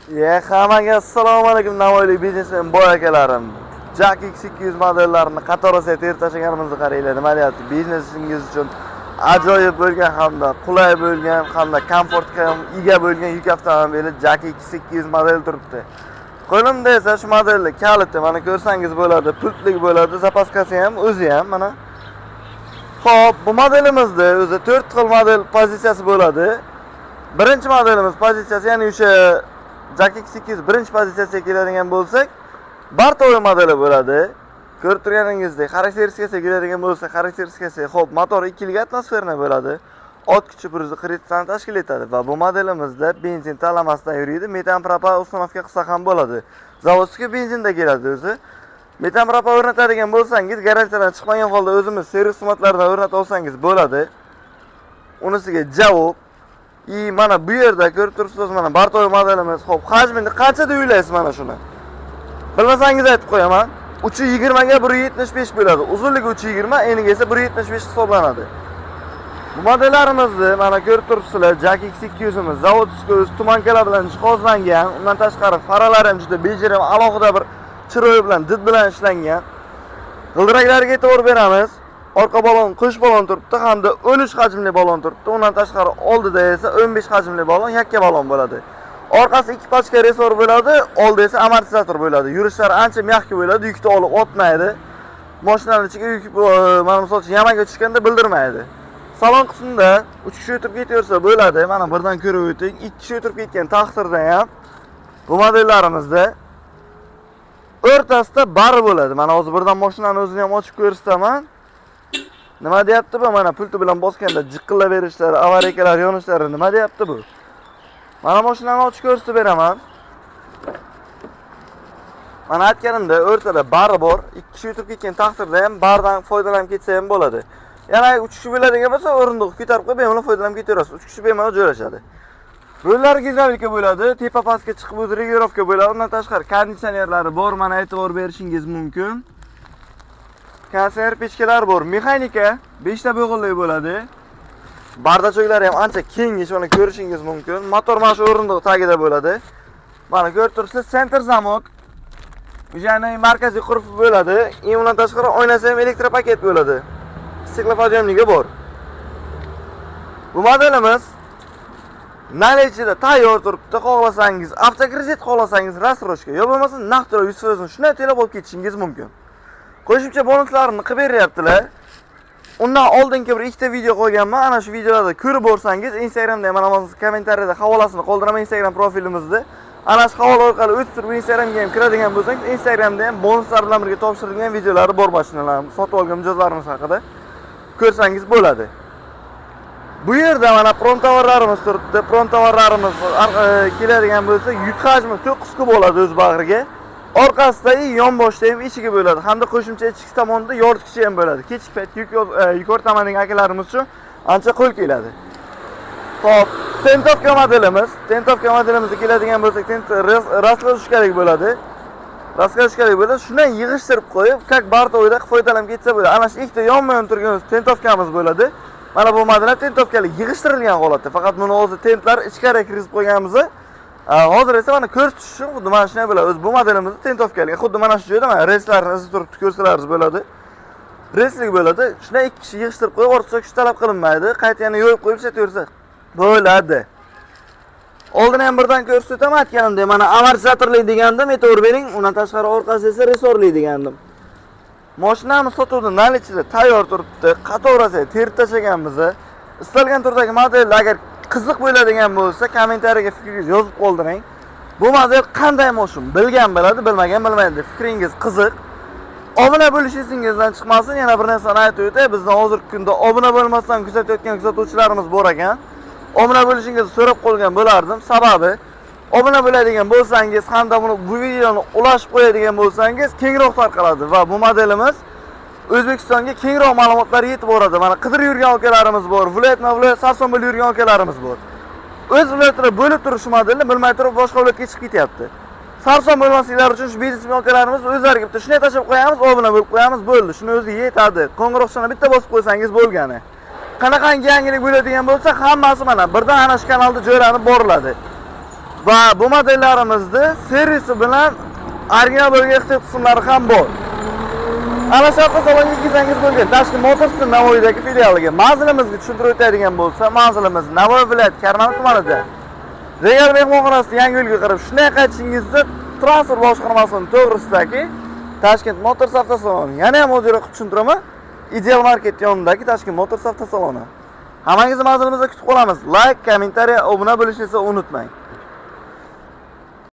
Ye, hammaga assalomu alaykum, navoiylik biznesmen boy akalarim. JAC X200 modellarini qatorasiga terib tashlaganimizni qaranglar, nima deyapti? Biznesingiz uchun ajoyib bo'lgan hamda qulay bo'lgan hamda komfortga ham ega bo'lgan yuk avtomobili JAC X200 model turibdi. Qo'limda esa shu modelni kaliti, mana ko'rsangiz bo'ladi, pultlik bo'ladi, запаска si ham, o'zi ham mana. Xo'p, bu modelimizda o'zi 4 xil model pozitsiyasi bo'ladi. Birinchi modelimiz pozitsiyasi, ya'ni o'sha JAC X200 birinchi pozitsiyasiga keladigan bo'lsak, бортовой modeli bo'ladi. Ko'rib turganingizdek, xarakteristikasiga keladigan bo'lsak, xarakteristikasi, xo'p, motor 2 lik атмосферный bo'ladi. Ot kuchi 147 tani tashkil etadi va bu modelimizda benzin tanlamasdan yuriydi. Metan, propan установка qilsa ham bo'ladi. Заводской benzinda keladi o'zi. Metan, propan o'rnatadigan bo'lsangiz, garantiyadan chiqmagan holda o'zimiz servis xizmatlaridan o'rnatib olsangiz bo'ladi. Unisiga javob. И mana bu yerda ko'rib turibsiz, mana бортовой modelimiz. Xo'p, hajmini qancha deb o'ylaysiz mana shuni? Bilmasangiz aytib qo'yaman. 320 ga 175 bo'ladi. Uzunligi 320, eniga esa 175 hisoblanadi. Bu modellarimizni mana ko'rib turibsizlar, JAC X200imiz заводской o'zi туманка lar bilan jihozlangan. Undan tashqari faralari ham juda bejirim, alohida bir chiroy bilan, did bilan ishlangan. G'ildiraklariga e'tibor beramiz. Orqa balon qo'sh balon turibdi hamda 13 hajmli balon turibdi. Undan tashqari oldida esa 15 hajmli balon, yakka balon bo'ladi. Orqasi ikki pachka ressor bo'ladi, oldi esa amortizator bo'ladi. Yurishlari ancha мягкий bo'ladi, yukni olib otmaydi. Mashinani ichiga yuk, mana misol uchun яма ga tushganda bildirmaydi. Salon qismida 3 kishi o'tirib ketaversa bo'ladi. Mana birdan ko'rib o'ting. 2 kishi o'tirib ketgan taqdirda ham bu modellarimizda o'rtasida bari bo'ladi. Mana hozir birdan mashinani o'zini ham ochib ko'rsataman. Nima deyapti bu? Mana pulti bilan bosganda jiqillab berishlari, аварийка lar yonishlari nima deyapti bu? Mana mashinani ochib ko'rsatib beraman. Mana aytganimda o'rtada bari bor. Ikki kishi o'tirib ketgan taqdirda ham bardan foydalanib ketsa ham bo'ladi. Yana uch kishi bo'ladigan bo'lsa, o'rindiqni ko'tarib qo'yib bemalol foydalanib ketaverasiz. Uch kishi bemalol joylashadi. Rullari gidravlika bo'ladi, tepa pastga chiqib o'zi регулировка bo'ladi. Undan tashqari konditsionerlari bor, mana e'tibor berishingiz mumkin. Konditsioner pechkalari bor. Mexanika 5 ta bo'g'inli bo'ladi. Бардачок lari ham ancha kengish, mana ko'rishingiz mumkin. Motor mana shu o'rindiq tagida bo'ladi. Mana ko'rib turibsiz, центр замок. O'shani markaziy qurfi bo'ladi. И undan tashqari oynasi ham электропакет bo'ladi. Стеклоподъёмник i bor. Bu modelimiz наличие da tayyor turibdi. Xohlasangiz avtokredit, xohlasangiz рассрочка, yo bo'lmasa naqd to'lab 100% shunday to'lab olib ketishingiz mumkin. Qo'shimcha bonuslarni qilib beryaptilar. Undan oldingi bir ikkita video qo'yganman. Ana shu videolarda ko'rib borsangiz, Instagramda ham mana kommentariyada havolasini qoldiraman Instagram profilimizda. Ana shu havola orqali o'tib turib Instagramga ham kiradigan bo'lsangiz, Instagramda ham bonuslar bilan birga topshirilgan videolari bor mashinalarimiz, sotib olgan mijozlarimiz haqida ko'rsangiz bo'ladi. Bu yerda mana promtovarlarimiz turibdi. Promtovarlarimiz keladigan bo'lsa, yuk hajmi 9 kub bo'ladi o'z bag'riga. Orqasida yonboshda ham eshigi bo'ladi hamda qo'shimcha ichki tomonda yoritgichi ham bo'ladi. Kechki payt yuk yuk ortaman degan akalarimiz uchun ancha qo'l keladi. Xo'p, тентовка modelimiz, тентовка modelimizga keladigan bo'lsak, tent раскладушка lik bo'ladi. Раскладушка lik bo'ladi. Shundan yig'ishtirib qo'yib, как бортовой da foydalanib ketsa bo'ladi. Ana shu ikkita yonma-yon turgan тентовка miz bo'ladi. Mana bu model тентовка lik yig'ishtirilgan holatda. Faqat buni o'zi tentlar ichkariga kirgizib qo'yganmiz. Hozir esa mana ko'rsatish uchun xuddi mana shunday bo'ladi. O'zi bu modelimizda тентовка lik. Xuddi mana shu joyda mana relslarni izi turibdi, ko'rsalaringiz bo'ladi. Relslik bo'ladi. Shunday ikki kishi yig'ishtirib qo'yib, ortiqcha kuch talab qilinmaydi. Qayta yana yo'yib qo'yib ishlataversa bo'ladi. Oldin ham birdan ko'rsatib o'taman aytganimdek, mana amortizatorli degandim, e'tibor bering, undan tashqari orqasi esa ressorli degandim. Mashinamiz sotuvda наличие da tayyor turibdi. Qatorasiga terib tashlaganmiz. Istalgan turdagi model agar qiziq bo'ladigan bo'lsa, kommentariyaga fikringizni yozib qoldiring. Bu model qanday mashina? Bilgan biladi, bilmagan bilmaydi. Fikringiz qiziq. Obuna bo'lish esingizdan chiqmasin. Yana bir narsani aytib o'tay, bizni hozirgi kunda obuna bo'lmasdan kuzatayotgan kuzatuvchilarimiz bor ekan. Obuna bo'lishingizni so'rab qolgan bo'lardim. Sababi obuna bo'ladigan bo'lsangiz hamda buni bu videoni ulashib qo'yadigan bo'lsangiz, kengroq tarqaladi va bu modelimiz O'zbekistonga kengroq ma'lumotlar yetib boradi. Mana qidirib yurgan akalarimiz bor, viloyatma viloyat sarson bo'lib yurgan akalarimiz bor. O'z viloyatida bo'lib turish shu modelni bilmay turib boshqa viloyatga chiqib ketyapti. Sarson bo'lmasliklari uchun shu biznesmen akalarimiz o'zlariga bitta shunday tashlab qo'yamiz, obuna bo'lib qo'yamiz, bo'ldi. Shuni o'zi yetadi. Qo'ng'iroqchani bitta bosib qo'ysangiz bo'lgani. Qanaqangi yangilik bo'ladigan bo'lsa, hammasi mana birdan ana shu kanalda joylanib boriladi. Va bu modellarimizni servisi bilan original bo'lgan ehtiyot qismlari ham bor. Ana shu avtosalonga kelsangiz bo'lgan Tashkent Motorsning Navoiydagi filialiga. Manzilimizga tushuntirib o'tadigan bo'lsa, manzilimiz Navoiy viloyati Karmana tumanida. Regal mehmonxonasida yangi yo'lga qarab shunday qaytishingizda transport boshqarmasining to'g'risidagi Tashkent Motors avtosaloni. Yana ham oddiroq qilib tushuntiraman. Ideal Market yonidagi Tashkent Motors avtosaloni. Hammangizni manzilimizda kutib qolamiz. Like, kommentariya, obuna bo'lishni esa unutmang.